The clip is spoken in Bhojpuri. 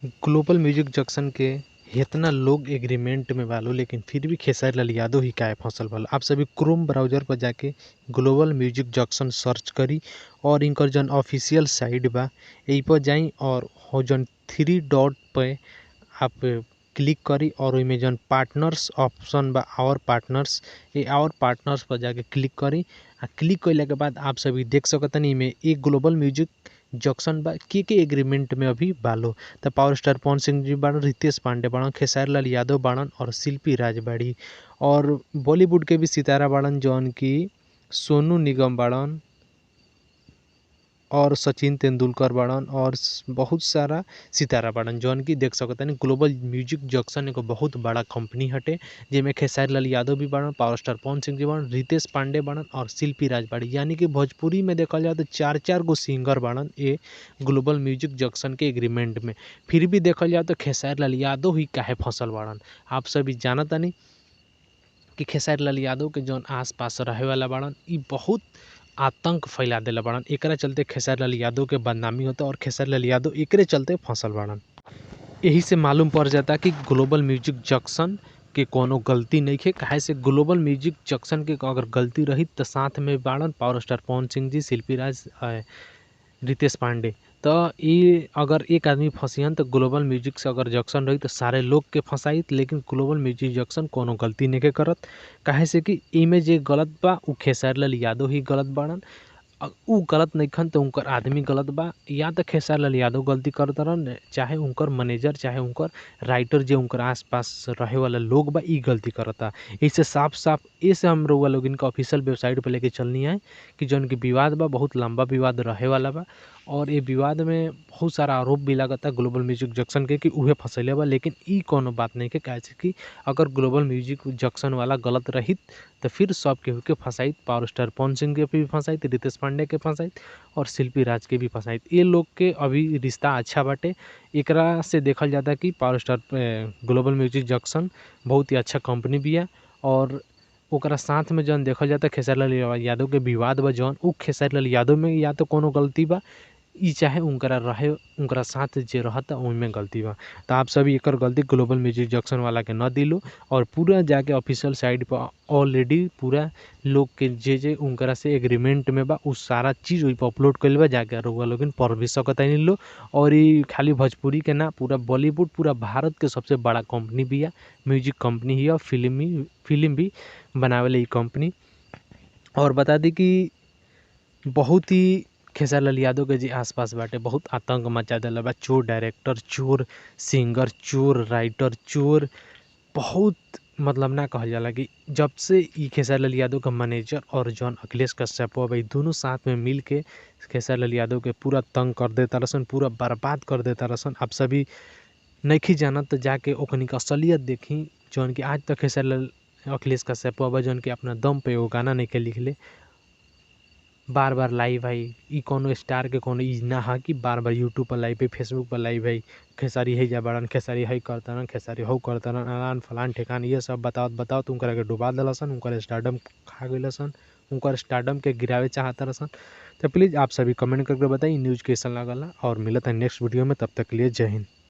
ग्लोबल म्यूजिक जंक्शन के इतना लोग एग्रीमेंट में बालो, लेकिन फिर भी खेसारी लाल यादव ही काहे फसल बालो। आप सभी क्रोम ब्राउजर पर जाके ग्लोबल म्यूजिक जंक्शन सर्च करी और इनकर जन ऑफिशियल साइट बा यही पर जाई और हो जन 3 डॉट पे आप क्लिक करी और ओइमे जन पार्टनर्स ऑप्शन बा और पार्टनर्स ये और पार्टनर्स पर जाके क्लिक करी। आ क्लिक कइला के बाद आप सभी देख सकतनी इमे एक ग्लोबल म्यूजिक जंक्शन बा के एग्रीमेंट में अभी बालो। त पावर स्टार पवन सिंह जी बाड़न, रितेश पांडे बाड़न, खेसारी लाल यादव बाड़न और शिल्पी राज बाड़ी और बॉलीवुड के भी सितारा बाड़न जौन की सोनू निगम बाड़न और सचिन तेंदुलकर बाड़न और बहुत सारा सितारा बाड़न जौन की देख सकतनी। ग्लोबल म्यूजिक जंक्शन एगो बहुत बड़ा कंपनी हटे जेमे खेसारी लाल यादव भी बाड़न, पावर स्टार पवन सिंह जी बाड़न, रितेश पांडे बाड़न और शिल्पी राज बाड़ी। यानी कि भोजपुरी में देखल जाए तो 4-4 गो सिंगर बाड़न ये ग्लोबल म्यूजिक जंक्शन के एग्रीमेंट में। फिर भी देखल जाए तो खेसारी लाल यादव ही काहे फसल बाड़न। आप सभी जानतानी कि खेसारी लाल यादव के जौन आसपास रहे वाला बाड़न इ बहुत आतंक फैला देला बाड़न। एकरा चलते खेसारी लाल यादव के बदनामी होता और खेसारी लाल यादव एकरे चलते फसल बाड़न। यही से मालूम पड़ जाता कि ग्लोबल म्यूजिक जंक्शन के कोनो गलती नहीं है। काहे से ग्लोबल म्यूजिक जंक्शन के अगर गलती रही तो साथ में बाड़न पावर स्टार पवन सिंह जी, शिल्पी राज, रितेश पांडे। तो ये अगर एक आदमी फंसिहन तो ग्लोबल म्यूजिक से अगर जंक्शन रही तो सारे लोग के फंसाई, लेकिन ग्लोबल म्यूजिक जंक्शन कोनो गलती नहीं के करत। काहे से कि इमे जे गलत बा उ खेसारी लाल यादव ही गलत बाड़न। उ गलत नहीं खन तो उनकर आदमी गलत बा, या तो खेसारी लाल यादव गलती करत रहन, चाहे उनकर मैनेजर, चाहे उनकर राइटर जे उनकर आसपास रहे वाला लोग बा ई गलती करता। इससे साफ-साफ ऐसे हम रउआ लोग इनका ऑफिशियल वेबसाइट पर लेके चलनी है कि जौन की विवाद बा बहुत लंबा विवाद रहे वाला बा और ये विवाद में बहुत सारा आरोप भी लागता ग्लोबल म्यूजिक जंक्शन के कि उहे फसैले बा, लेकिन ई कोनो बात नहीं के। काहे से कि अगर ग्लोबल म्यूजिक जंक्शन वाला गलत रहित तो फिर सब केहू के फंसाइत, पावर स्टार पवन सिंह के भी फंसाइत, रितेश पांडे के फंसाइत और शिल्पी राज के भी फंसाइत। ये लोग के अभी रिश्ता अच्छा बाटे। एकरा से देखल जाता कि power star global music junction बहुत ही अच्छा कंपनी भी है और ओकरा साथ में जौन देखल जाता खेसारी लाल यादव के विवाद बा जौन उ खेसारी लाल यादव में या तो कोनो गलती बा ई चाहे उनकरा रहे उनकरा साथ जे रहता ओहिमे गलती बा। तो आप सभी एकर गलती ग्लोबल म्यूजिक जंक्शन वाला के न दिलू और पूरा जाके ऑफिशियल साइट पर ऑलरेडी पूरा लोग के जे जे उनकरा से एग्रीमेंट में बा उ सारा चीज़ ओहि पर अपलोड कइल बा, जाके रउआ लोगन पढ़ भी सकतानी लो। और ई खाली भोजपुरी के ना पूरा बॉलीवुड पूरा भारत के सबसे बड़ा कंपनी भी है, म्यूजिक कंपनी ही है, फिल्म भी बनावेला ई कंपनी। और बता दी कि बहुत ही खेसारी लाल यादव के जी आसपास बाटे बहुत आतंक मचा देला बा। चोर डायरेक्टर, चोर सिंगर, चोर राइटर, चोर बहुत मतलब ना कहल जाला कि जब से ई खेसारी लाल यादव का मैनेजर और जॉन अखिलेश कश्यप बा दोनों साथ में मिल के खेसारी लाल यादव के पूरा तंग कर देता रसन, पूरा बर्बाद कर देता रसन। आप सभी नइखी जानत तो जाके ओखनी का असलियत देखी जौन की आज तक खेसारी लाल अखिलेश कश्यप बा जौन की अपना दम पे एगो गाना नइखे लिखले। बार बार लाइव आई ई कोनो स्टार के कोनो ई ना है कि बार बार यूट्यूब पर लाइव है, फेसबुक पर लाइव है, खेसारी है जा बाड़न, खेसारी है करतरन, खेसारी हौ करतरन, अलान फलान ठेकान ये सब बतावत बतावत उनकरा के डुबा देलसन, उनकर स्टारडम खा गइलसन, उनकर स्टारडम के गिरावे चाहत रसन। तो प्लीज़ आप सभी कमेंट करके बताइए न्यूज़ कैसन लागल और मिलत है नेक्स्ट वीडियो में। तब तक के लिए जय हिंद।